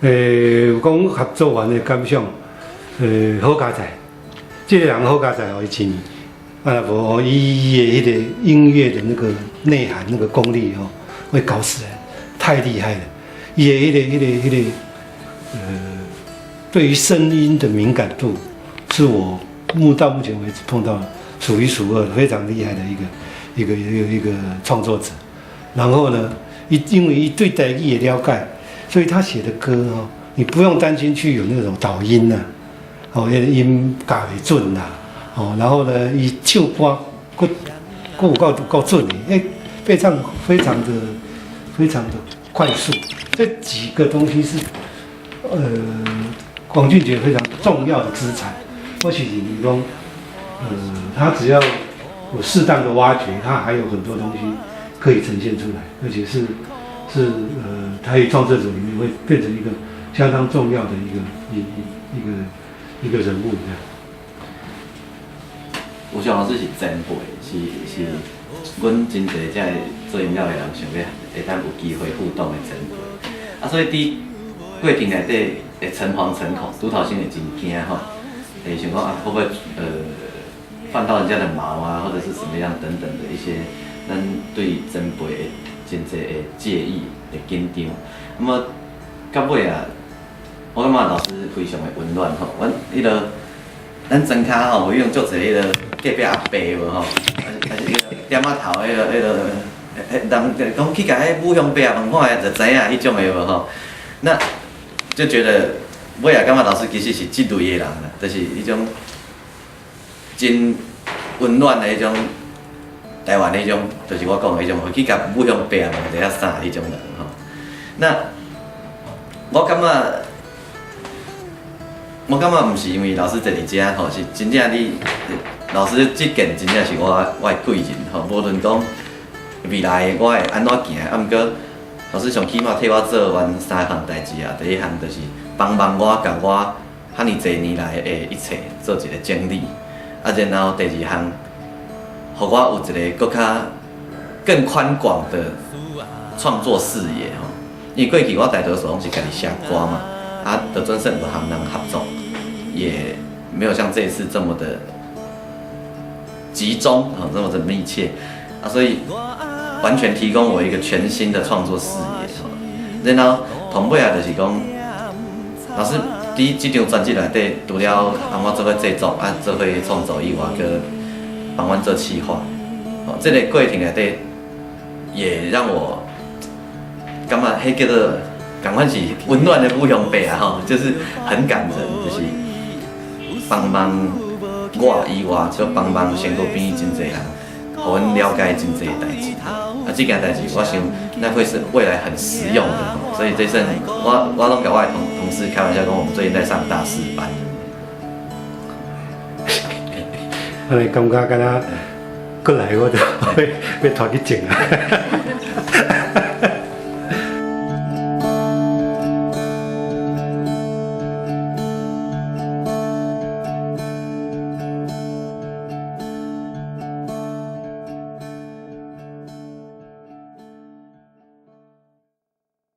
講合作完的感想，好佳哉，這個人好佳哉哦，伊真，啊無伊的彼個音樂的那個內涵、那個功力哦，會搞死人，太厲害了。伊的彼個、彼個、彼個，對於聲音的敏感度，是我到目前為止碰到數一數二非常厲害的一個創作者。然後呢，伊因為伊對台語的了解，所以他寫的歌哦，你不用擔心去有那種導音吶，哦，彼個音校袂準啦，哦，然後呢，伊唱歌閣閣有夠夠準的，欸，非常非常的非常的快速。這幾個東西是黃俊傑非常重要的資產。或許你講，他只要有適當的挖掘，他還有很多東西可以呈現出來，而且是台語創作者裡面會變成一個相當重要的一個人物這樣。吳雄老師是前輩，是阮真濟這个做音樂的人想欲會當有機會互動的前輩。啊，所以佇過程內底會誠惶誠恐，拄頭先會真驚吼，會想講啊，會不會犯到人家的毛啊，或者是什麼樣等等的一些，咱對前輩會真濟的介意、會緊張。那麼到尾啊，我感覺老師非常的溫暖吼，阮彼個咱莊跤吼，有用足濟彼個隔壁阿伯無吼，還是彼個店仔頭彼個，人講去共彼武雄伯啊問看下就知影彼種的無吼。那就覺得尾仔感覺老師其實是這類的人啦，就是彼種真溫暖的彼種台灣彼種，就是我講的彼種，會去共武雄伯啊問一下啥彼種人吼。那我感覺毋是因為老師坐佇遮吼，是真正你老師這件真正是我的貴人吼，無論講未來我會按怎行，啊，毋過老師上起碼替我做完三項代誌啊。第一項就是幫忙我共我遐爾濟年來的一切做一個整理，啊，然後第二項，予我有一個閣較更寬廣的創作視野吼。因為過去我大多數攏是家己寫歌嘛，啊，就準算有和人合作，也沒有像這一次這麼的集中啊，這麼的密切啊，所以完全提供我一個全新的創作視野吼。然後同尾啊，就是講，老師佇這張專輯內底，除了幫我做伙製作啊，做伙創作以外，閣幫阮做企劃。哦，這個過程內底，也讓我感覺彼叫做仝款是溫暖的武雄伯啊吼，就是很感人，就是幫忙我以外，就幫忙身軀邊真濟人，予阮了解真濟代誌。啊，這件代誌我想那會是未來很實用的，所以這陣我攏共我的同事開玩笑講，我們最近在上大師班。按呢感覺敢若閣來我就欲拖去種啊！